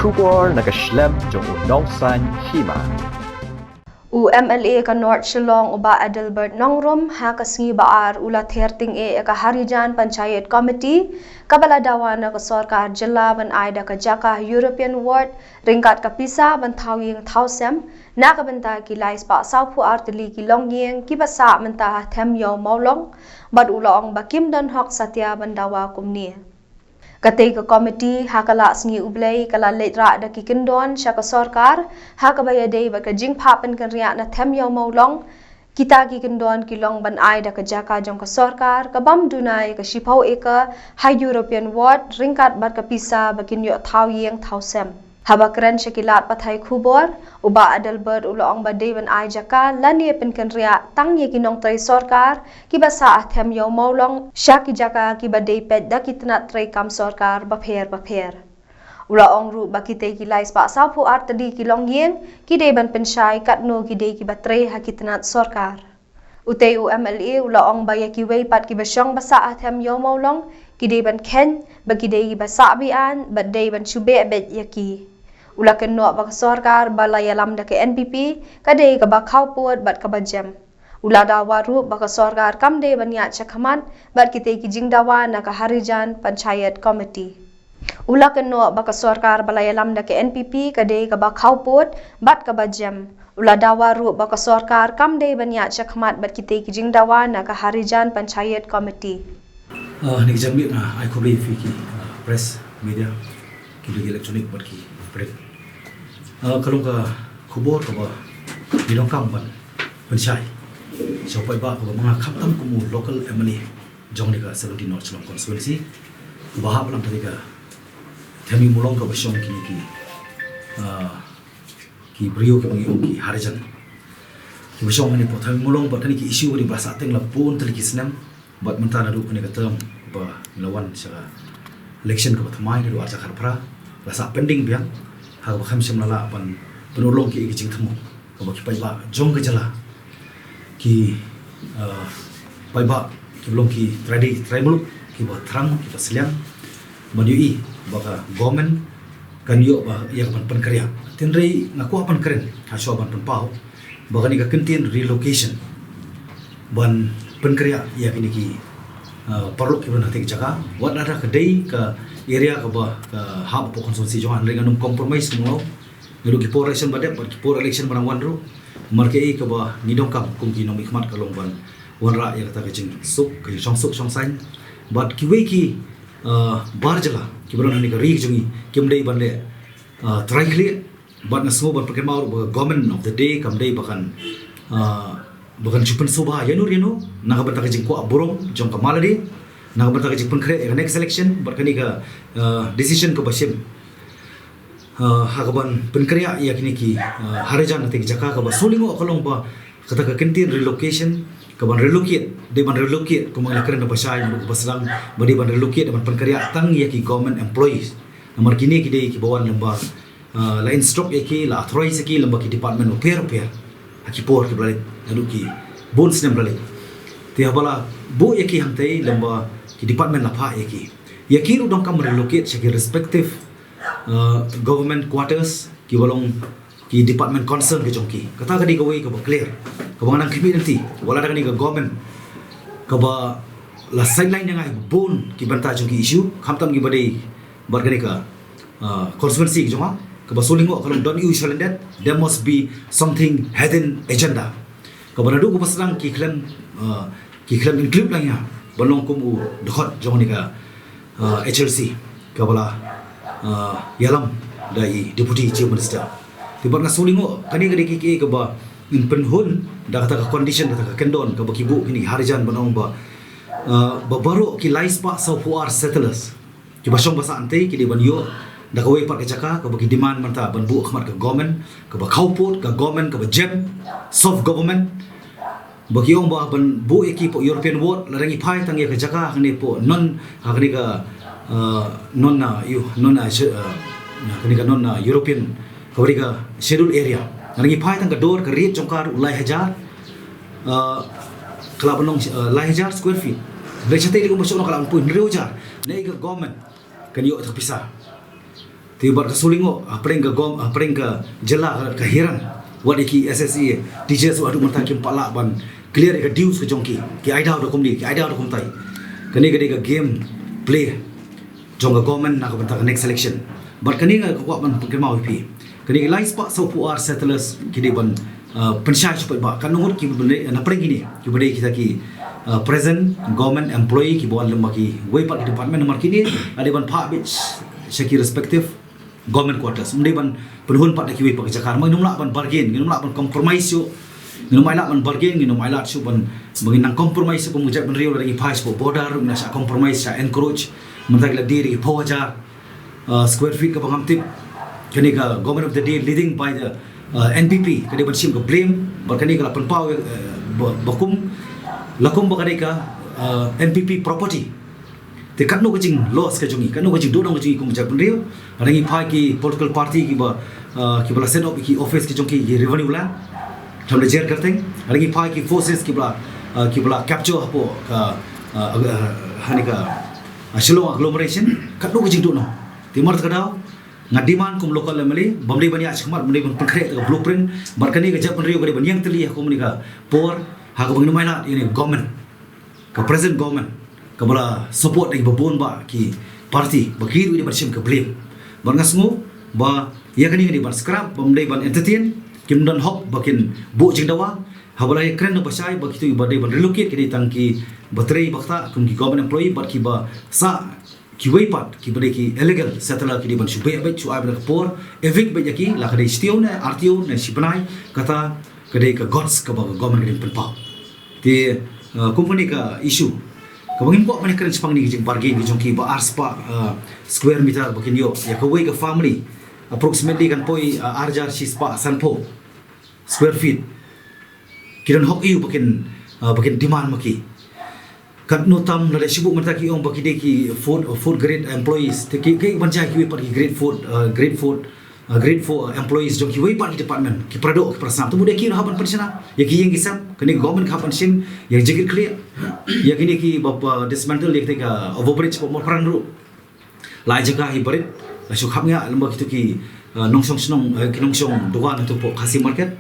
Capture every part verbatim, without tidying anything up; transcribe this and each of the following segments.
Khubor na ka shlem jong u nongsan hima. U M L A ka North Shillong u Bah Adelbert Nongrum ha ka sngi Ba-ar u la ther tyngeh ïa ka Harijan Panchayat Committee kaba la dawa na ka sorkar jylla ban ai da ka jaka European Ward ryngkat ka pisa ban thaw ïing thaw sem na ka bynta ki lai spah sawphew ar tylli ki longïing kiba sah mynta ha Them Ïew Mawlong, bad u la ong ba kim don hok satia ban dawa kumne. Katei ka komiti ha ka la sngi U Blei ka la leit rah da ki kyndon sha ka sorkar ha kaba ïadei bad ka jingphah pynkynriah na Them Ïew Mawlong. Kita ki kyndon ki long ban ai da ka jaka jong ka sorkar ka bym duna ïa ka shiphew acre ha European Ward ryngkat bad ka pisa ba kin ïoh thaw ïing thaw sem. Haba kren sha ki lad pathai khubor, u Bah Adelbert u la ong ba dei ban ai jaka lane pynkynriah tang ïa ki nongtrei sorkar kiba sah ha Them Ïew Mawlong sha ki jaka kiba dei peit da ki tnat trei kam sorkar bapher bapher. U la ong ruh ba kitei ki lai spah sawphew ar tylli ki longïing ki dei ban pynshai katno ki dei kiba trei ha ki tnat sorkar. Utei u M L A u la ong ba ïa kiwei pat kiba shong ba sah ha Them Ïew Mawlong ki dei ban kheiñ ba ki dei kiba sah be-aiñ bad dei ban shu beh beit ïa ki. U la kynnoh ba ka sorkar ba la ïalam da ka N P P ka dei kaba khawpud bad kaba jem. U la dawa ruh ba ka sorkar kam dei ban ïaid shakhmat bad kitei ki jingdawa na ka Harijan Panchayat Committee. U la kynnoh ba ka sorkar ba la ïalam da ka N P P ka dei kaba khawpud bad kaba jem. U la dawa ruh ba ka sorkar kam dei ban ïaid shakhmat bad kitei ki jingdawa na ka Harijan Panchayat Committee. Ah, ni ki jam mih na ai khublei ïa phi ki, ah, press, media, ki, ki electronic bad ki print. Ah, ka long ka khubor kaba ngi donkam ban pynshai sha u paidbah kaba ma nga khamtam kum u local M L A jong kane ka seventeen North Shillong constituency, kaba hap lang kane ka Them Ïew Mawlong kaba shong kine ki, ah, ki briew kiba ngi ong ki Harijan. Kiba shong hangne hapoh Them Ïew Mawlong bad kane ki issue kaba la sah teng la bun tylli ki snem. Bad mynta naduh kane ka term ba la wan sha ka election kaba thymmai naduh arhajar khatphra, la sah pending biang, ha kaba khlem shym la lah ban pynurlong ki, ki jingthmu kaba ki paidbah jong ka jylla, ki, eh, paidbah kiba long ki trai dei trai muluk kiba thrang kiba sliang ban ïohi ba ka government kan ïoh ba ïa ka ban pynkynriah. Hynrei nga kwah ban kren ha shuwa ban pynpaw ba kane ka kyntien relocation ban pynkynriah ïa kine ki, uh, paralok kiba na katei ka jaka, wat la da ka dei ka area kaba ka hap hapoh constituency jong nga, hynrei ngan ym compromise kumno. Naduh ki por election ba dep bad ki por election ba nang wan ruh, namar kaei kaba ngi donkam kum ki nongmihkhmat ka long ban wanrah ïa kata ka jingsuk, ka jingshongsuk shongsaiñ. Bad kiwei ki, uh, bar jylla kiba don ha kane ka ri ka jong ngi kim dei ban leh, uh, trai khlieh. Bad nga sngew ban pynkynmaw ruh ba ka government of the day kam dei ba kan, ah, ba kan shu pynsngewbha ïano ïano na ka bynta ka jingkwah burom jong ka ma lade, na ka bynta ka jingpynkhreh ïa ka next election bad kane ka, ah, decision kaba shim, ah, ha kaban pynkynriah ïa kine ki, ah, Harijan na katei ka jaka kaba sngewlyngngoh ka long ba kata ka kyntien relocation, kaban relocate, dei ban relocate, kumba nga la kren na ba shai naduh kaba sdang, ba dei ban relocate, dei ban pynkynriah tang ïa ki government employees. Namar kine ki dei kiba wan lyngba, ah, la instruct ïa ki, la authorize ïa ki lyngba ki department bapher bapher ha ki por kiba la leit, naduh ki bun snem ba la leit. Te haba la buh ïa ki hangtei lyngba ki department la phah ïa ki, ïa ki ruh donkam relocate sha ki respective, ah, government quarters kiba long ki department concern ki jong ki. Kata ka dei kawei kaba clear, kaba nga nang khmih lynti, wat la da kane ka government kaba la sideline ïa nga ha bun ki bynta jong ki issue, khamtam kiba dei bad kane ka, ah, constituency ki jong nga, kaba sngewlyngngoh ka long don't you shall that, there must be something hidden agenda. Kaba naduh kaba sdang ki khlem, ah, ki khlem include lang ïa nga ban long kum u dkhot jong kane ka, ah, H L C kaba la, ah, ïalam da i Deputy Chief Minister. Te bad nga sngewlyngngoh kane ka dei kiei kiei kaba ngin pynhun da kata ka condition, da kata ka kyndon kaba ki buh kine ki Harijan ban ong ba, ah, ba baroh ki lai spah sawphew ar settlers kiba shong ba sah hangtei ki dei ban ïoh da kawei pat ka jaka kaba ki demand mynta ban buh ha khmat ka government kaba khawpud, ka government kaba jem, soft government. Ba ki ong ba ban buh ïa ki hapoh European Ward, lada ngi phai tang ïa ka jaka hangne hapoh non, ha kane ka, uh, non, uh, yu, non, uh, sche-, uh, kane ka non, uh, European, kaba dei ka schedule area, lada ngi phai tang ka dur ka rate jong ka ruh lai hajar, uh, ka lah ban long, uh, lai hajar square feet. Hynrei shatei dei kumba shuh noh ka lah ban poi hynriew hajar. Naei ka government kan ïoh ïa ka pisa? Te bad ka shu lyngngoh hapdeng ka gov, hapdeng ka jylla ka, ka hiar. Wat ïa ki S S A teachers haduh mynta kim pat lah ban clear ïa ka dues ka jong ki. Ki ai daw da kumne, ki ai daw da kumtai. Kane ka dei ka game play jong ka government na ka bynta ka next election. Bad kane nga kwah ban pynkynmaw ïa phi, kane ki lai spah sawphew ar settlers ki dei ban, uh, pynshai shuh pat ba katno ngut kiba dei, na pdeng kine kiba dei kita ki, uh, present government employee kiba wan lem bad kiwei pat ki department, namar kine la dei ban phah beit sha ki respective government quarters. Ym dei ban pynhun pat da kiwei pat ki jaka. Ngim lah ban bargain, ngim lah ban compromise shuh. Ngim lah ban bargain, ngim lah shuh ban, ban nang compromise shuh kum ka jaitbynriew. La dang ïa phai sha border, ngim lah shuh compromise, shuh encroach. Mynta ki la die da ki phew hajar, uh, square feet kaba ngam tip. Kane ka government of the day leading by the, uh, N P P ka dei ban shim ka blame bad kane ka la pynpaw, uh, ba, ba kum, la kum ba ka dei ka, uh, N P P property. Te katno ka jing loss ka jong ngi, katno ka jingduhnong ka jong ngi kum ka jaitbynriew. Lada ngi phai ki political party kiba, uh, kiba la set up ki office ki jong ki, ki revenue land, tam da jer kyrteng. Lada ngi phai ki forces kiba la, uh, kiba la capture hapoh ka, uh, uh, ha kane ka, uh, Shillong agglomeration, katno ka jingduhnong. Te namar kata ka daw nga demand kum local M L A ba ym dei ban ïaid shakhmat, ba ym dei ban pynkhreh ïa ka blueprint. Bad kane ka jaitbynriew ka dei ban ïeng tylli ha kum kane ka por, ha kaba ngin ym ailad ïa kane ka government, ka present government kaba la support da kiba bun bah ki party, ba ki ruh ki dei ban shim ka blame. Bad nga sngew ba ïa kane ka dei ban scrap, ba ym dei ban entertain. Kim don hok ba kin buh jingdawa. Haba la ïakren na ba shai ba kito kiba dei ban relocate ki dei tang kiba trei ba ktah kum ki government employee, bad kiba sah kiwei pat kiba dei ki illegal settler ki dei ban shu beh beit, shu ai beit ka por, evict beit ïa ki, la ka dei shi taïew ne ar taïew ne shi bnai, kata ka dei ka guts kaba ka government ka dei ban pynpaw. Te, uh, kum kane ka issue kaba ngim kwah ban ïakren shaphang kane ka jingbargain ka jong ki ba ar spah, uh, square meter ba kin ïoh ïa kawei ka family, approximately kan poi, uh, ar hajar shi spah sanphew square feet. Ki don hok aiu ba kin, uh, ba kin demand ma ki? Katno tam lada shu buh mynta ki ong ba ki dei ki fourth, fourth grade employees. Te ki, ki ban jia kiwei pat ki grade four, uh, grade four, uh, grade four, uh, employees jong kiwei pat ki department, ki paradoh, ki parasnam. Te mut dei ki ruh hap ban pynshna ïa ki ïing ki sem. Kane ka government ka hap ban shim ïa ka jingkitkhlieh ïa kine kiba, ba dismantle ïa kata ka overbridge hapoh Mawphrang ruh. La ai jaka hi barit, la shu khapngiah lem bad kito ki, uh, nongshong shnong, uh, ki nongshong dukan hato hapoh Khasi Market.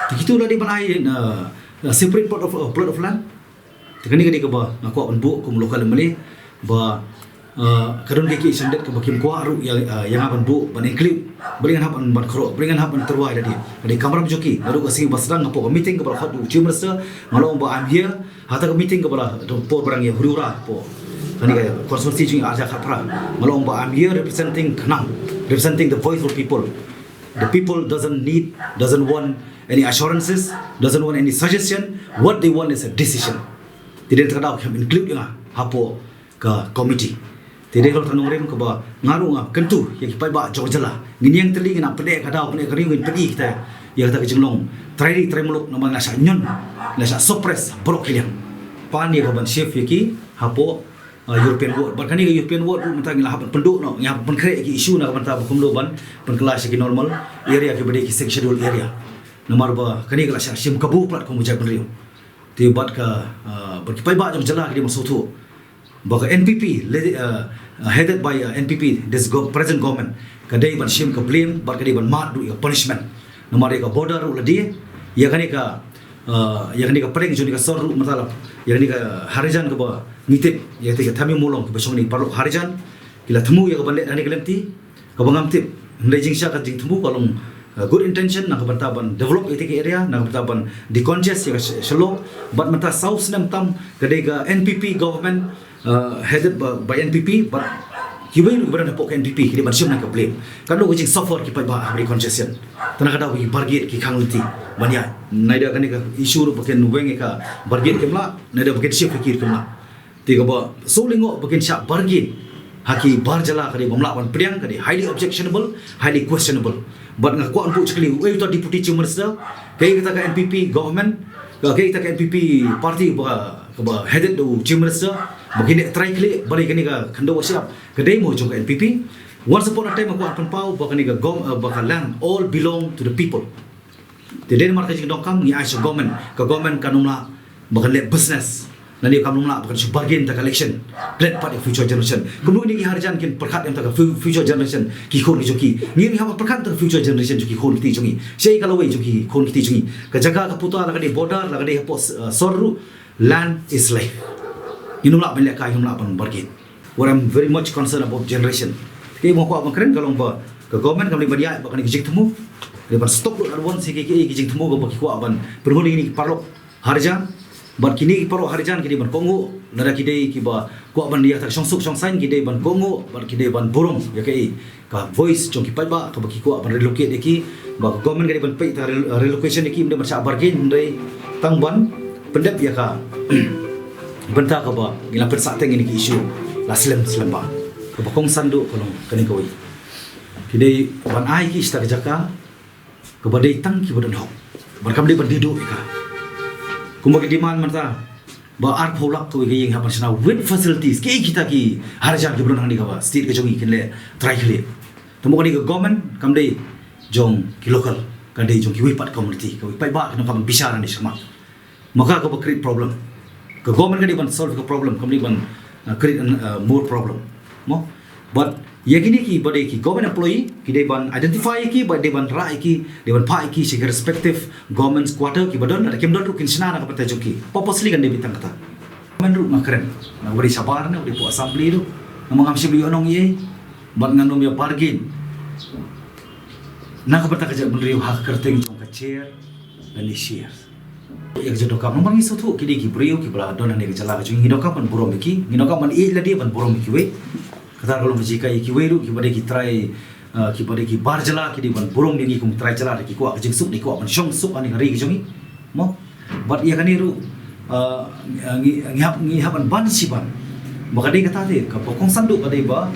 Te kito la dei ban ai, uh, uh, separate plot of, uh, plot of land. Te kane ka dei kaba nga kwah ban buh kum local M L A ba, uh, ka don ki, ki shandet kaba kim kwah ruh ïa, uh, ïa nga ban buh, ban include. Balei ngan hap ban, ban khreh, balei ngan hap ban tyrwa ïa lade. Ka dei kamram jong ki, naduh ka sngi ba sdang hapoh ka meeting kaba la khot u Chief Minister, nga la ong ba I'm here. Ha kata ka meeting kaba la don por ba dang ïa huri hura hapoh kane ka constituency jong ngi ar hajar khatphra, nga la ong ba I'm here representing khnang, representing the voice of people. The people doesn't need, doesn't want any assurances, doesn't want any suggestion. What they want is a decision. Te dei na kata ka daw ki hap include ïa nga hapoh ka committee. Te dei halor kata ka nongrim kaba nga ruh nga kyntu ïa ki paidbah jong ka jylla. Ngin ïeng tylli, ngin ïa pyneh ka daw, pyneh ka ri, ngin pyni kita ïa kata ka jinglong trai ri trai muluk, namar ngi la shah ñion, ngi la shah suppress baroh ki liang. Pan ïa ka ban shift ïa ki hapoh, uh, European Ward. Bad kane ka European Ward ruh mynta ngi la hap ban pynduh noh, ngi hap ban pynkhreh ïa ki issue na ka bynta ba kumno ban pynkylla sha ki normal area kiba dei ki Sixth Schedule area. Namar ba kane ka la shah shim kabu palat kum u jaitbynriew. Te bad ka, uh, bad ki paidbah jong ka jylla ki dei ban sngewthuh ba ka N P P, le-, uh, uh, headed by, uh, N P P, this go-, present government, ka dei ban shim ka blame bad ka dei ban mad ruh ïa ka punishment. Namar ïa ka border ruh la die, ïa kane ka, uh, ïa kane ka pdeng jong kane ka sor ruh mynta la, ïa kane ka Harijan kaba ngi tip, ïa kata ka Thami Mawlong kiba shong na paralok Harijan, ki la thmu ïa ka ban leh kane ka lynti, kaba ngam tip hynrei jingshisha ka jingthmu ka long, uh, good intention na ka bynta ban develop ïa kata ka area, na ka bynta ban decongest ïa ka Sh-, Shillong. Bad mynta saw snem tam ka dei ka N P P government, uh, headed by, by N P P, bad kiwei ruh kiba don hapoh ka N P P ki dei ban shim na ka blame. Katno ka jingsuffer ki paidbah ha ka congestion. Te na ka daw ki bargate ki khang lynti ban ïaid. Neither kane ka issue ruh ba kin weng ïa ka bargate kim lah, neither ba kin shift ïa ki ruh kim lah. Te kaba shu lyngngoh ba kin shah bargate ha ki bar jylla ka dei bym lah ban pdiang, ka dei highly objectionable, highly questionable. Bad nga kwah ban buh shakli uei uta Deputy Chief Minister, kaei kata ka N P P government, ka, kaei kata ka N P P party ba, kaba headed da u Chief Minister, ba kin ïa trai khlieh balei kane ka khyndew ba shyiap ka dei mo jong ka N P P. Once upon a time nga kwah ban pynpaw ba kane ka gov-, eh, ba ka land all belong to the people. Te dei namar ka jingdonkam ngi ai sha government, ka government kan ym lah ba kan leh business Lane kam long lah ba kan shu bargain ïa ka election. Klet pat ïa future generation. Kumno ngi ki harijan kin pyrkhat ïa ka fu-, future generation ki khun ki jong ki. Ngi ngi hap pyrkhat ïa ka future generation jong ki khun ki jong ngi. Shaei ka lawei jong ki khun ki jong ngi. Ka jaka ka puta la ka dei border la ka dei hapoh, uh, sor ruh. Land is life. Ngim lah ban leh kai, ngim lah ban bargain. What I'm very much concerned about generation. Ki mo kwah ban kren ka long ba ka government kam dei ban ïa ba kane ka jingthmu. Ka dei ban stop lut at once ki ki ki jingthmu ka ba ki kwah ban pynhun ïa kine ki paralok harijan. Bad kine ki paralok harijan ki dei ban kohnguh, lada ki dei ki ba kwah ban ïa ta shongsuk shongsaiñ ki dei ban kohnguh, bad ki dei ban burom ïa kaei ka voice jong ki paidbah ka ba ki kwah ban relocate ïa ki, ba ka government ka dei ban peit ta rel-, relocation ïa ki, ym dei ban shah bargain, ym dei tang ban pyndep ïa ka bynta ka ba ngi la pynsah teng ïa ki issue la slem slem ba. Ka ba kongsan duh ka long kane kawei. Ki dei ban ai ki ista ka jaka ka ba dei tang ki ba don hok. Bad kam dei ban dei duh ïa ka. Kumba ki demand mynta ba arphew lak kawei ka ïing hap ban shna with facilities. Ki kita ki harijan ki ba don hangne ka ba state ka jong ngi kin leh trai khlieh. Tang ba kane ka government kam dei jong ki local, ka dei jong kiwei pat community, kawei paidbah ki nang ka ban bishar hangne shakhmat. Ma ka ka ba create problem. Ka government ka dei ban solve ka problem, kam dei ban, uh, create an, uh, more problem. Mo? But ïa kine ki ba dei ki government employee, ki dei ban identify ïa ki, ba dei ban rah ïa ki, dei ban phah ïa ki sha ki respective government quarter ki ba don, lada kim don ruh kin shna na ka bynta jong ki. Purposely kan dei beit tang kata. Government ruh nga kren, na ka ba dei shabar, na ka ba dei hapoh assembly ruh. Namar ngam shym ïoh nong ïa, bad ngan ym ïa bargain na ka bynta ka jaitbynriew ha ka kyrteng jong ka chair lane shares. Ïa ka jingdonkam namar ngi sngewthuh ki dei ki briew ki ba la don hangne ka jylla ka jong ngi, ngi donkam ban burom ïa ki, ngi donkam ban ïeit lade ban burom ïa kiwei. Kata ka long ka jinghikai ïa kiwei ruh ki ba dei ki trai, uh, ki ba dei ki bar jylla ki dei ban burom ïa ngi kum trai jylla, da ki kwah ka jingsuk, da ki kwah ban shongsuk hangne ka ri ka jong ngi. Mo? Bad ïa kane ruh, uh, ngi, ngi hap, ngi hap ban ban shi ban. Ba ka dei kata te, ka ba kongsan duh ka dei ba,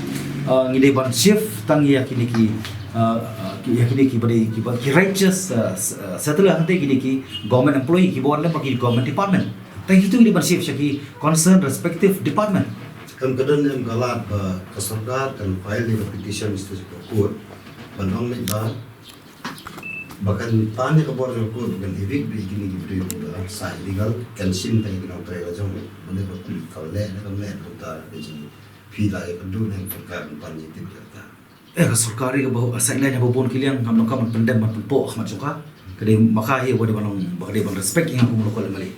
uh, ngi dei ban shift tang ïa kine ki, uh, uh, ki, ïa kine ki ba dei ki ba ki righteous, uh, s-, uh, settler hangte kine ki government employee ki ba wan lem ba ki government department. Tang kitu ngi dei ban shift sha ki concern respective department. Kam ka don em ka lad ba ka sorkar kan file ïa ka petition sha ka court ban ong leh ba ba kan tan ïa ka bor jong ka court ba kan evict beit ïa kine ki briew ba sa illegal, kan shim tang ïa ki nongtrei la jong ba ne ba ka leh ne ka met kumta ka jong phi la ïa ka dur ne ka sorkar kan pan ïa tip ïa kata. Eh, ka sorkar ïa ka ba sa ïa ba bun ki liang ngam donkam ban pyndem ban pynpoh ha khmat jong ka. Ka dei ma ka hi ba dei ban long ba ka dei ban respect ïa nga kum local M L A.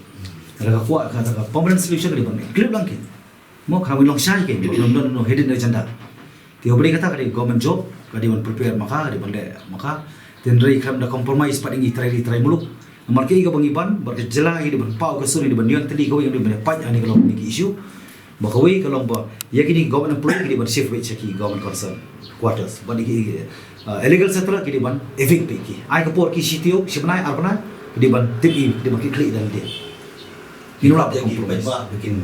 Ka da ka kwah ka da ka permanent solution ka dei ban include lang ki. Mo, ka wi long shai ke, ba long don no hidden agenda. Te haba dei kata ka dei government job, ka dei ban prepare ma ka, ka dei ban leh ma ka. Te hynrei khlem da compromise pat ïa ngi trai ri trai muluk. Namar kaei kaba ngi ban, bad ka jylla ngi dei ban paw ka sur, ngi dei ban ïoh tylli kawei, ngi dei ban pait ha kane ka long kine ki issue. Ba kawei ka long ba ïa kine government employee ki dei ban shift beit sha ki government concern quarters. Bad ïa ki, uh, illegal settler ki dei ban evict beit ki. Ai ka por ki shi taïew, shi bnai, ar bnai, ki dei ban tip ïa, ki dei ban kit khlieh da lade. Ngim lah ban compromise. Ba kin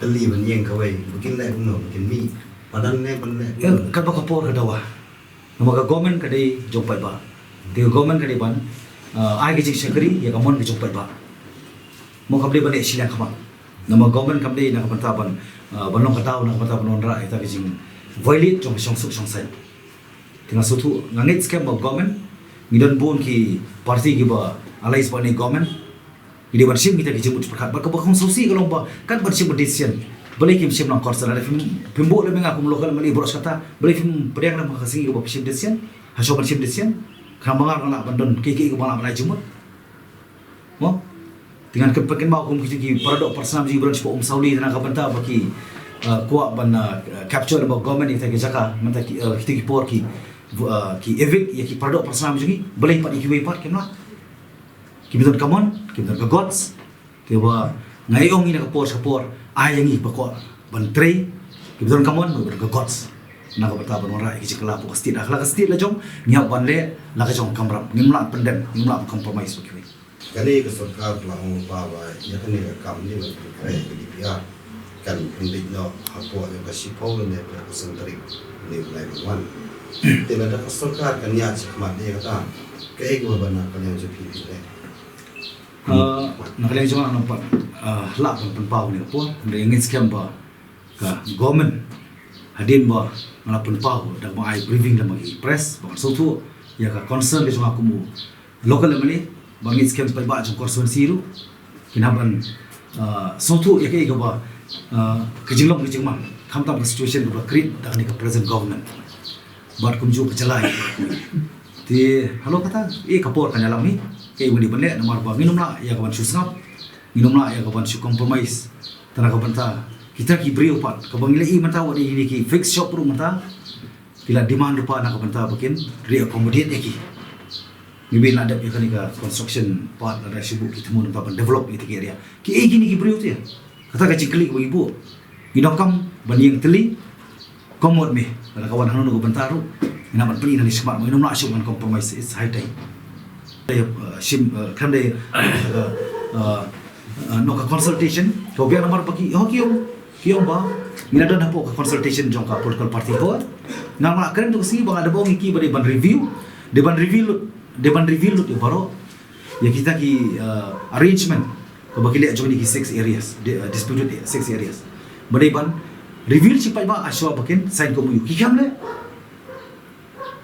pynlong ban ïeng kawei, ba kin leh kumno, ba kin mih. Padan ne ban leh. Em, katba ka por ka dawa. Namar ka government ka dei jong paidbah. Te ka government ka dei ban, ah, ai ka jingshakri ïa ka mon ka jong paidbah. Mo, kam dei ban leh shiliang khmat. Namar government kam dei na ka bynta ban, ah, ban long ka daw na ka bynta ban wanrah ïa ka jing violate jong ka shongsuk shongsaiñ. Te nga sngewthuh, nga ngeit skhem ba government, ngi don bun ki party kiba alliance bad ne government. Ngi dei ban shim kita ki jingmut jingpyrkhat. Bad kaba kongsan shisha ka long ba kat ban shim ka decision, balei kim shim lang concern? Lada phim, phim buh lem ïa nga kum local M L A baroh shi katta, balei phim pdiang lem ha ka sngi kaba phim shim decision? Hashuwa ban shim decision, khnang ba nga ruh nga lah ban don kiei kiei kaba nga lah ban ai jingmut. Mo? Te ngan kynmaw kum ki jong ki paradoh parasnam jong ngi ba don shapoh Umsawli na ka bynta ba ki, uh, kwah ban, uh, capture lem bad government ïa kita ki jaka, mynta ki, uh, kita ki por ki, uh, ki evict ïa ki paradoh parasnam jong ngi, balei pat ïa kiwei pat kim lah. Kim don ka mon, kim don ka guts. Te ba nga ong ïa ngi na ka por sha ka por, ai ïa ngi ba kwah ban trei, kim don ka mon, ba don ka guts. Na ka bynta ban wanrah ïa ki jingkylla hapoh ka state, ha ka la ka state la jong, ngi hap ban leh la ka jong ka kamram, ngim lah pyndem, ngim lah compromise bad kiwei. Kane ka sorkar ka la ong ba, ba ïa kane ka kam ne ban pynkreh ïa ka D P R kan pynbeit noh hapoh ïa ka shiphew ne ka san tarik ne u lai ban wan. Te lada ka sorkar kan ïaid shakhmat ïa kata, kaei kaba na ka liang jong phi phi leh? Ah, na ka liang jong nga ngam pat, ah, lah ban pynpaw kane ka por, hynrei nga ngeit skhem ba ka government hadien ba nga la pynpaw da kaba ai briefing lem bad ki press ba ngan sngewthuh ïa ka concern ka jong nga kum u local M L A, ba ngeit skhem paidbah jong constituency ruh kin hap ban Uh, sngewthuh ïa kaei kaba uh, ka jinglong ka jingman, khamtam ka situation kaba create da kane ka present government bad kumjuh ka jylla. Te halor kata, eh, ka por kan ïalam hi, kaei ba ngin ban leh, namar ba ngin ym lah ïa ka ban shu sngap, ngin ym lah ïa ka ban shu compromise. Te na ka bynta kita ki briew pat kaba ngi la ïohi mynta, wat ïa kine ki fix shop ruh mynta ki la demand ruh pat na ka bynta ba kin re-accommodate ïa ki. Maybe la dep ïa kane ka construction pat, lada shu buh ki thmu mynta ban develop ïa kine ki area. Kiei kine ki briew te? Kata ka jingkylli kaba ngi buh. Ngi donkam ban ïeng tylli, come what may. Lada ka wan hangno hangno ka bynta ruh, ngin hap ban pyni na ka smat ba ngin ym lah shuh ban compromise. It's high time. Dei, uh, shim, uh, khlem dei, uh, uh, uh, noh ka consultation. Ka biang namar ba ki, oh, ki ong, ki ong ba ngi la don hapoh ka consultation jong ka political party ko. Nga ma kren tu ka sngi ba nga da ba ong ïa ki ba dei ban review, dei ban review lut, dei ban review lut ïa baroh ïa kita ki, uh, arrangement kaba ki leh jong kine ki six areas, di-, uh, disputed six areas. Ba dei ban review shi paidbah, ah, shuwa ba kin sign ka M O U. Ki kam leh.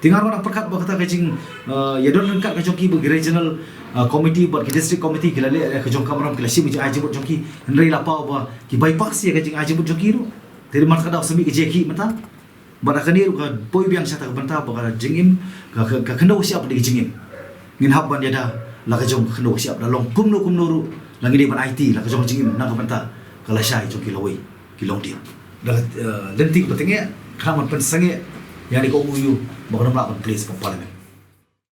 Te nga ruh nga pyrkhat ba kata ka jing, uh, ïadon ryngkat ka jong ki ba ki regional, uh, committee bad ki district committee ki la leh, eh, ka jong ka, maram ki la shim ka jingai jingmut jong ki. Hynrei la paw ba ki bypass ïa ka jingai jingmut jong ki ruh. Te dei man ka daw sa mih ka jingïakhih mynta. Bad ha kane ruh ka poi biang sha kata ka bynta ba ka jingim, ka, ka, ka khyndew ka shyiap dei ka jingim. Ngin hap ban ïada la ka jong ka khyndew ka shyiap, la long kumno kumno ruh, la ngi dei ban aiti la ka jong ka jingim na ka bynta ka lashai jong ki lawei, ki longdien. Da, eh, lynti ba tyngeh, khnang ban pynsangeh ïa kane ka M O U ba kan ym lah ban place ka Parliament.